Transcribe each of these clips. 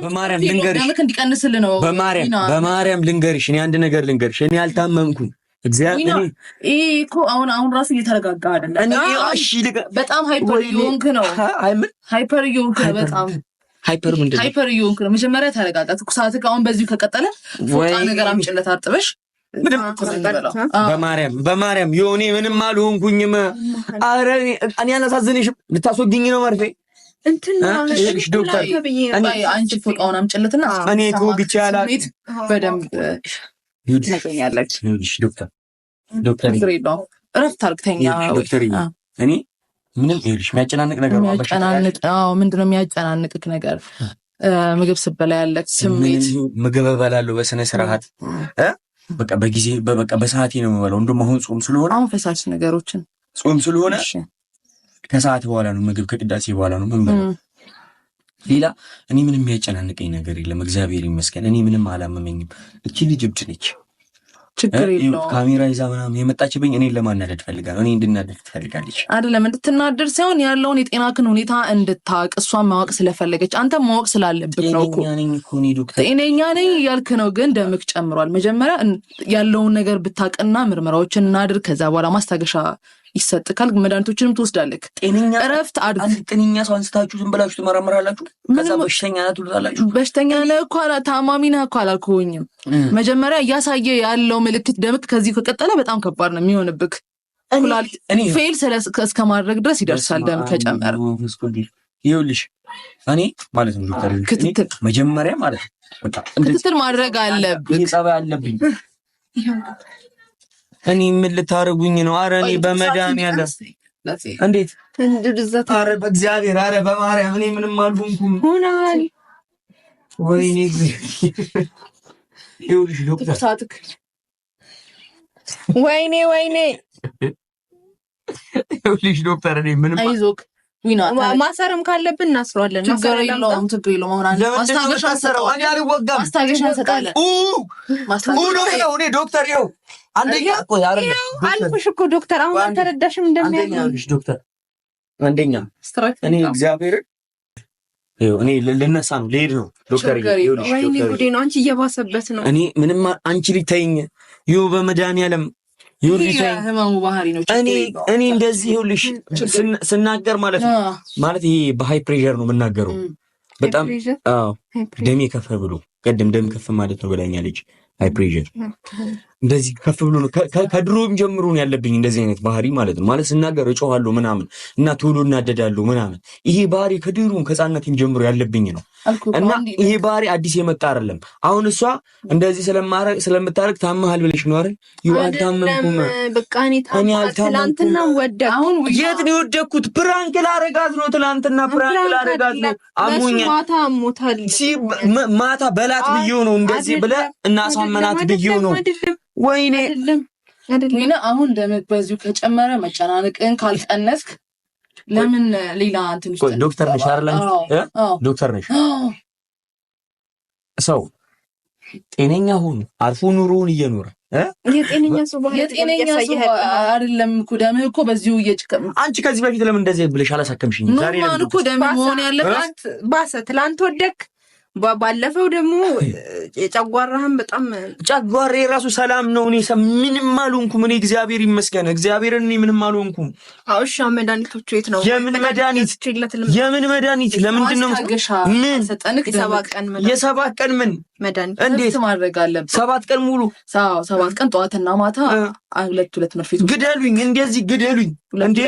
በማርያም ልንገርሽ፣ እንዲቀንስልህ ነው። በማርያም ልንገርሽ፣ እኔ አንድ ነገር ልንገርሽ፣ እኔ አልታመምኩም። እግዚአብሔር ይሄ እኮ አሁን አሁን ራሱ እየተረጋጋ አይደለም። በጣም hyper እየሆንክ ነው። Hyper እየሆንክ ነው። በጣም Hyper ምንድን ነው? Hyper እየሆንክ ነው። መጀመሪያ ተረጋጋ። ትኩሳትህ አሁን በዚሁ ከቀጠለ ፎጣ ነገር አምጪለት አርጥበሽ በማርያም በማርያም የሆኔ ምንም አልሆንኩኝም። ኧረ እኔ አላሳዝንሽም። ልታስወጊኝ ነው መርፌ እንትን ዶክተር አንቺ ፎጣውን አምጪለትና እኔ ተወግቼ አላውቅም። በደንብ ትነግረኛለች። ዶክተር ዶክተር እረፍት አድርግ፣ ተኛ። ዶክተር እኔ ምንም ይኸውልሽ የሚያጨናንቅ ነገር ነው። የሚያጨናንቅ አዎ፣ ምንድን ነው የሚያጨናንቅክ ነገር? ምግብ ስበላ ያለክ ስሜት? ምግብ እበላለሁ በስነ ስርዓት፣ በቃ በጊዜ፣ በቃ በሰዓቴ ነው የምበላው። እንደውም አሁን ጾም ስለሆነ አሁን ፈሳሽ ነገሮችን ጾም ስለሆነ ከሰዓት በኋላ ነው ምግብ፣ ከቅዳሴ በኋላ ነው የምንበላው። ሌላ እኔ ምንም የሚያጨናንቀኝ ነገር የለም፣ እግዚአብሔር ይመስገን። እኔ ምንም አላመመኝም። እቺ ልጅ እብድ ነች። ችግር የለውም። ካሜራ ይዛ ምናምን የመጣችብኝ እኔን ለማናደድ ፈልጋ ነው። እኔ እንድናደድ ትፈልጋለች። አይደለም፣ እንድትናደድ ሳይሆን ያለውን የጤናክን ሁኔታ እንድታቅ እሷን ማወቅ ስለፈለገች አንተ ማወቅ ስላለብህ ነው እኮ። ጤነኛ ነኝ እኮ እኔ ዶክተር፣ ጤነኛ ነኝ እያልክ ነው፣ ግን ደምክ ጨምሯል። መጀመሪያ ያለውን ነገር ብታቅና ምርመራዎችን እናድርግ። ከዛ በኋላ ማስታገሻ ይሰጥካል፣ መድኃኒቶችንም ትወስዳለህ። ጤነኛ እረፍት አድርግ። አንድ ጤነኛ ሰው አንስታችሁ ዝም ብላችሁ ትመረምራላችሁ። ከዛ በሽተኛ ናት ትሉታላችሁ። በሽተኛ ነህ እኮ ታማሚ ነህ እኮ አላልኩኝም። መጀመሪያ እያሳየ ያለው ምልክት ደምክ ከዚህ ከቀጠለ በጣም ከባድ ነው የሚሆንብክ። ኩላሊት fail እስከ ማድረግ ድረስ ይደርሳል ደም ከጨመረ። ይኸውልሽ እኔ ማለት ነው ዶክተር፣ ክትትል መጀመሪያ ማለት ነው በቃ ክትትል ማድረግ አለብህ። ይሄ ጸባይ አለብኝ እኔ። ምን ልታደርጉኝ ነው? አረ እኔ በመድኃኒዓለም እንዴት! አረ በእግዚአብሔር፣ አረ በማርያም እኔ ምንም አልሆንኩም። ሆናል። ወይኔ ይኸውልሽ ዶክተር፣ ወይኔ ወይኔ፣ ይኸውልሽ ዶክተር እኔ ምንም አይዞክ። ማሰርም ካለብን እናስረዋለን። ችግር የለውም፣ ችግር የለውም። አሁን ማስታገሻ እኔ አልወጋም። ማስታገሻ እንሰጣለን። ነው እኔ ዶክተር ይኸው አንደኛ ቆይ አይደለም አልኩሽ እኮ ዶክተር፣ አሁን አልተረዳሽም። እንደሚያልሽ ዶክተር፣ አንደኛ እኔ እግዚአብሔር እኔ ልነሳ ነው፣ ልሄድ ነው ዶክተር። ወይኔ ጉዴ ነው። አንቺ እየባሰበት ነው። እኔ ምንም አንቺ ልጅ ተይኝ። ይኸው በመድኃኒዓለም ህመሙ ባህሪ ነው። እኔ እንደዚህ ይኸውልሽ ስናገር ማለት ነው፣ ማለት ይሄ በ high pressure ነው የምናገረው። በጣም አዎ፣ ደሜ ከፍ ብሎ፣ ቀደም ደም ከፍ ማለት ነው ብላኛለች። High pressure እንደዚህ ከፍ ብሎ ነው። ከድሮም ጀምሮ ነው ያለብኝ እንደዚህ አይነት ባህሪ ማለት ነው። ማለት ስናገር እጮሃለሁ ምናምን እና ቶሎ እናደዳለሁ ምናምን። ይሄ ባህሪ ከድሮም ከህፃንነቴም ጀምሮ ያለብኝ ነው እና ይሄ ባህሪ አዲስ የመጣ አይደለም። አሁን እሷ እንደዚህ ስለማረግ ስለምታረግ ታመሃል ብለሽ ነው አይደል? ይኸው አልታመምኩም። በቃ እኔ ትላንትና ወደቅኩ። አሁን የት ነው የወደቅኩት? Prank ላረጋት ነው። ትላንትና prank ላረጋት ነው። አሞኛል። ማታ አሞታል። ማታ በላት ብዬው ነው፣ እንደዚህ ብለህ እናሳመናት ብዬው ነው። ወይኔ ወይኔ፣ አሁን ደምህ በዚሁ ከጨመረ መጨናነቅን ካልቀነስክ ለምን ሌላ እንትን ውስጥ ዶክተር ነሽ አይደል? ዶክተር ነሽ። ሰው ጤነኛ ሆኖ አርፎ ኑሮውን እየኖረ የጤነኛ ሰው የጤነኛ ሰው አይደለም እኮ፣ ደምህ እኮ በዚሁ እየጭቀም አንቺ ከዚህ በፊት ለምን እንደዚህ ብለሽ አላሳከምሽኝ? ዛሬ ለምን እኮ ደምህ መሆን ያለበት ባሰ። ትላንት ወደክ፣ ባለፈው ደግሞ የጨጓራህን በጣም ጨጓሬ ራሱ ሰላም ነው። እኔ ምንም አልሆንኩም። እኔ እግዚአብሔር ይመስገን፣ እግዚአብሔርን እኔ ምንም አልሆንኩም። አዎ እሺ፣ መድኃኒቶቹ የት ነው? የምን መድኃኒት? የምን መድኃኒት? ለምንድን ነው? ምን የ7 ቀን ምን መድኃኒት? እንዴት ማድረግ አለብን? 7 ቀን ሙሉ? 7 ቀን ጠዋትና ማታ ሁለት ሁለት መርፌ። ግደሉኝ፣ እንደዚህ ግደሉኝ። እንዴ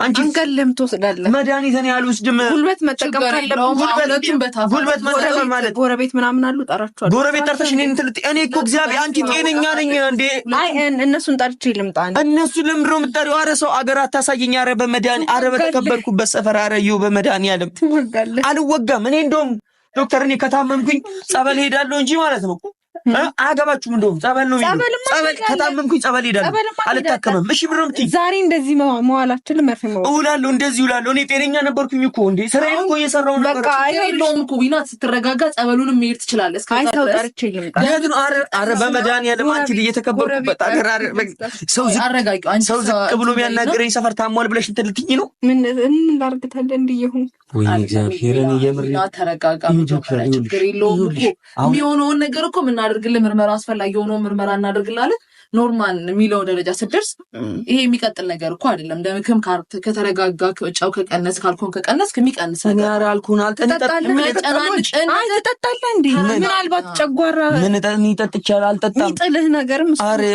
አንቺ አንገልም፣ ትወስዳለህ። መድኃኒት እኔ አልወስድም። ጉልበት መጠቀም ካለብን ጉልበት መጠቀም ማለት ጎረቤት ምናምን አሉ፣ ጠራቸዋለሁ። ጎረቤት ጠርተሽ እኔን እንትን እኔ እኮ እግዚአብሔር አንቺ ጤነኛ ነኝ እንዴ? አይ እነሱን ጠርቼ ልምጣ። እነሱ ለምንድን ነው የምትጠሪው? ኧረ ሰው አገር አታሳየኝ። ኧረ በመድኃኒ ኧረ በተከበርኩበት ሰፈር ኧረ ይኸው በመድኃኒዓለም አልወጋም። እኔ እንደውም ዶክተር እኔ ከታመምኩኝ ጸበል ሄዳለሁ እንጂ ማለት ነው አያገባችሁም። እንደውም ጸበል ነው የሚሉት። ጸበል ከታመምኩኝ ጸበል ሄዳለሁ፣ አልታከምም። እሺ ብሎ የምትይኝ ዛሬ እንደዚህ መዋላችን መርፌ እውላለሁ፣ እንደዚህ እውላለሁ። እኔ ጤነኛ ነበርኩኝ እኮ እንዴ፣ ስራዬን እኮ እየሰራሁ ነበር። በቃ የለውም እኮ ዊናት፣ ስትረጋጋ ጸበሉንም መሄድ ትችላለህ። አይ ሰው ጠርቼ ልምጣ። የት ነው? ኧረ በመድኃኒዓለም አንቺ እየተከበርኩበት አገር ሰው ዝቅ ብሎ የሚያናግረኝ ሰፈር ታሟል ብለሽ እንትን ልትይኝ ነው? ምን ምን ላድርግ ታዲያ እንዲህ እየሆንኩ ወይ እግዚአብሔርን የምር ተረጋጋ። ችግር የለውም እኮ የሚሆነውን ነገር እኮ የምናደርግልህ ምርመራ አስፈላጊ የሆነውን ምርመራ እናደርግልሃለን። Normal የሚለው ደረጃ ስትደርስ ይሄ የሚቀጥል ነገር እኮ አይደለም። ደምክም ከተረጋጋ፣ ጨው ከቀነስ፣ ካልኮን ከቀነስ የሚቀንስ ነገር ትጠጣለህ እንዴ? ምናልባት ጨጓራ ምን ጠጥቻለሁ? አልጠጣም። የሚጥልህ ነገርም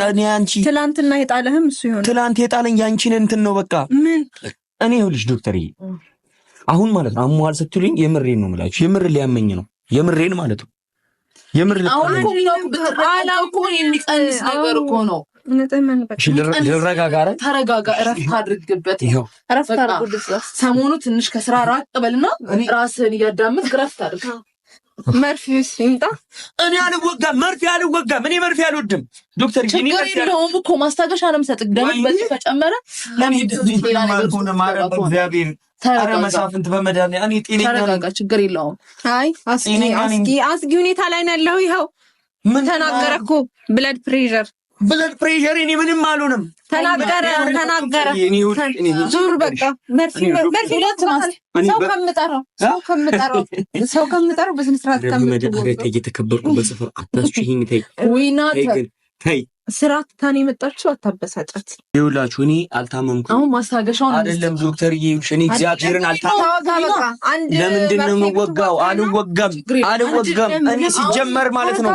እኔ አንቺ ትላንትና የጣለህም እሱ ይሆናል። ትላንት የጣለኝ ያንቺን እንትን ነው በቃ ምን እኔ ይኸውልሽ ዶክተርዬ አሁን ማለት ነው አሟል ስትሉኝ የምሬን ነው የምላችሁ። የምር ሊያመኝ ነው የምሬን ማለት ነው። የምር አሁን እኮ የሚቀንስ ነገር እኮ ነው። ልረጋጋ፣ ተረጋጋ፣ እረፍት አድርግበት። ሰሞኑ ትንሽ ከስራ ራቅ በልና ራስህን እያዳመጥክ እረፍት አድርግ። መርፌስ ይምጣ። እኔ አልወጋም፣ መርፌ አልወጋም። እኔ መርፌ አልወድም ዶክተር። ችግር የለውም እኮ ማስታገሻ ነው የምሰጥህ። ደምህ በዚህ ከጨመረ ኧረ መሳፍንት በመድኃኒዓለም እኔ ጤነኛ ተረጋጋ፣ ችግር የለውም። አይ አስጊ ሁኔታ ላይ ነው ያለው። ይኸው ምን ተናገረ እኮ blood pressure Blood pressure እኔ ምንም አልሆንም። ተናገረ ተናገረ። ዙር በቃ መርፌ መርፌ ሰው ከምጠራው ሰው ከምጠራው ሰው ከምጠራው በስነ ስርዓት እየተከበርኩ በጽፍር አታስችይኝ። ተይ ወይና ተይ ስራ ትታን የመጣችው አታበሳጫት። ይኸውላችሁ እኔ አልታመምኩም። አሁን ማስታገሻውን አይደለም ዶክተር፣ ይኸውልሽ እኔ እግዚአብሔርን አልታመምኩም። ለምንድን ነው የምወጋው? አልወጋም፣ አልወጋም። እኔ ሲጀመር ማለት ነው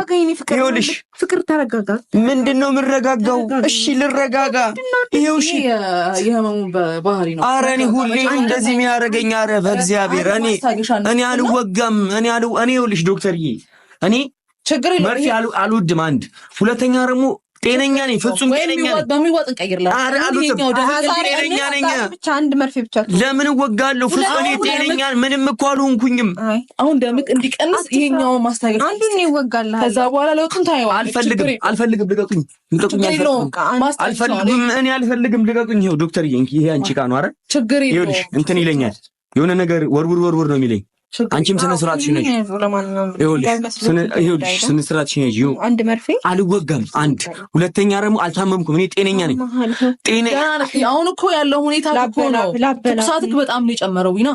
ይኸውልሽ፣ ፍቅር ተረጋጋ። ምንድን ነው የምረጋጋው? እሺ ልረጋጋ። ይኸው እሺ፣ የህመሙ ባህሪ ነው። ኧረ እኔ ሁሌ እንደዚህ የሚያደርገኝ ኧረ በእግዚአብሔር እኔ እኔ አልወጋም። እኔ እኔ ይኸውልሽ ዶክተርዬ፣ እኔ ችግር መርፌ አልወድም። አንድ ሁለተኛ ደግሞ ጤነኛ ነኝ፣ ፍጹም ጤነኛ ነኝ። በሚዋጥ እንቀይርላለን። ጤነኛ ነኝ። ብቻ አንድ መርፌ ብቻ ለምን እወጋለሁ? ፍጹም እኔ ጤነኛ ምንም እኮ አልሆንኩኝም። አሁን ደምቅ እንዲቀንስ ይሄኛውን ማስታገሻ አንዱን ይወጋልሃል። ከዛ በኋላ ለውጡን ታየዋለህ። አልፈልግም፣ አልፈልግም፣ ልቀቁኝ፣ ልቀቁኝ፣ አልፈልግም፣ እኔ አልፈልግም፣ ልቀቁኝ። ይኸው ዶክተር፣ ይሄ አንቺ ዕቃ ነው። ኧረ ችግር የለውም። ይኸውልሽ እንትን ይለኛል፣ የሆነ ነገር ወርውር ወርውር ነው የሚለኝ። አንቺም ስነ ስርዓትሽን ነሽ። ይኸውልሽ ስነ ስርዓትሽን ነሽ። አንድ መርፌ አልወጋም። አንድ ሁለተኛ ደግሞ አልታመምኩም። እኔ ጤነኛ ነኝ። አሁን እኮ ያለው ሁኔታ እኮ ነው። ትኩሳትክ በጣም ነው የጨመረው። ዊና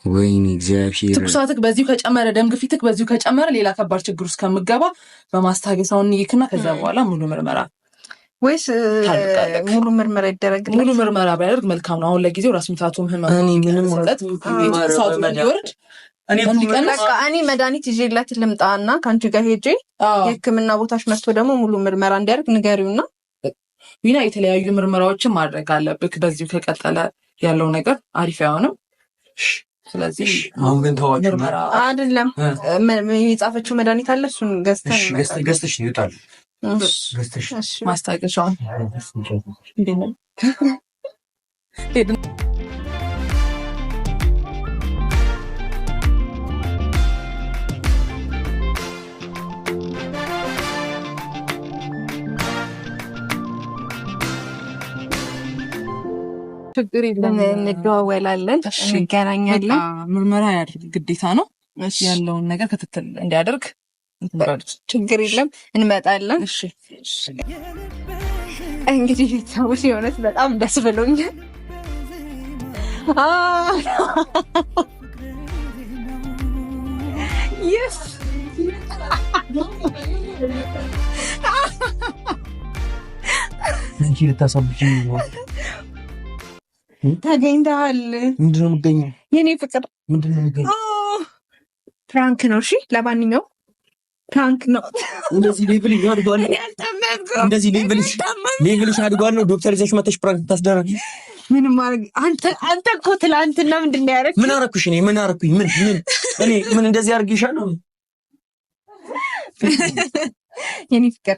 ወይኔ እግዚአብሔር፣ ትኩሳትክ በዚሁ ከጨመረ፣ ደም ግፊትክ በዚሁ ከጨመረ ሌላ ከባድ ችግር ውስጥ ከምገባ በማስታገሳውን ይክና ከዛ በኋላ ሙሉ ምርመራ ወይስ ሙሉ ምርመራ ይደረግልኝ? ሙሉ ምርመራ ቢያደርግ መልካም ነው። አሁን ለጊዜው ራስ ምታቱም ህመም እንዲወርድ እኔ መድኃኒት ይዤላት ልምጣ እና ከአንቺ ጋር ሄጄ የሕክምና ቦታሽ መጥቶ ደግሞ ሙሉ ምርመራ እንዲያደርግ ንገሪውና ዊና የተለያዩ ምርመራዎችን ማድረግ አለብክ። በዚሁ ከቀጠለ ያለው ነገር አሪፍ አይሆንም። ስለዚህ አሁን ግን ተዋችሁ አይደለም የጻፈችው መድኃኒት አለ። እሱን ገዝተሽ ይወጣል ማስታገሻውን ችግር የለም። እንደዋወላለን፣ እንገናኛለን። ምርመራ ያድርግ ግዴታ ነው። ያለውን ነገር ክትትል እንዲያደርግ ችግር የለም፣ እንመጣለን። እንግዲህ ቤተሰቦች የእውነት በጣም ደስ ብሎኛል። ተገኝተሃል። ምንድን ነው የምገኘው? የኔ ፍቅር ምንድን ነው የምገኘው? Prank ነው። እሺ ለማንኛውም prank ነው። እንደዚህ level አድጓል። እንደዚህ level ሽ አድጓል ነው ዶክተር ይዘሽ መተሽ prank ታስደረግ። ምንም ማድረግ አንተ እኮ ትላንትና ምንድን ነው ያደረግሽ? ምን አደረኩሽ? እኔ ምን አደረኩኝ? ምን ምን እኔ ምን እንደዚህ አድርጌሻለሁ? የኔ ፍቅር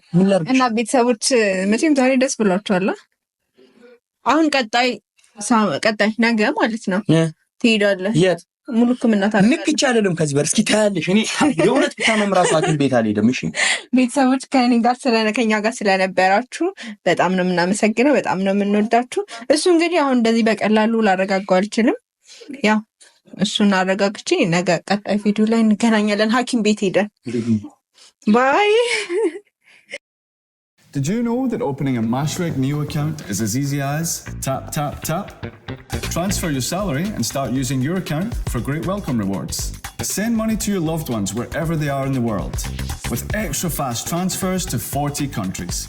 እና ቤተሰቦች መቼም ዛሬ ደስ ብሏቸዋል። አሁን ቀጣይ ቀጣይ ነገ ማለት ነው ትሄዳለህ። የት? ሙሉ ሕክምና ንክቻ አይደለም ከዚህ በር እስኪ ታያለሽ። እኔ የእውነት ብታመም ራሱ ሐኪም ቤት አልሄድም። እሺ ቤተሰቦች ከእኔ ጋር ከኛ ጋር ስለነበራችሁ በጣም ነው የምናመሰግነው፣ በጣም ነው የምንወዳችሁ። እሱ እንግዲህ አሁን እንደዚህ በቀላሉ ላረጋጋው አልችልም። ያው እሱን አረጋግቼ ነገ ቀጣይ ቪዲዮ ላይ እንገናኛለን። ሐኪም ቤት ሄደን bye። Did you know that opening a Mashreq Neo account is as easy as tap, tap, tap? Transfer your salary and start using your account for great welcome rewards. Send money to your loved ones wherever they are in the world with extra fast transfers to 40 countries.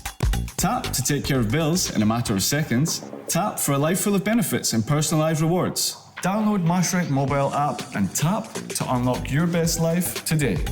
Tap to take care of bills in a matter of seconds. Tap for a life full of benefits and personalized rewards. Download Mashreq mobile app and tap to unlock your best life today.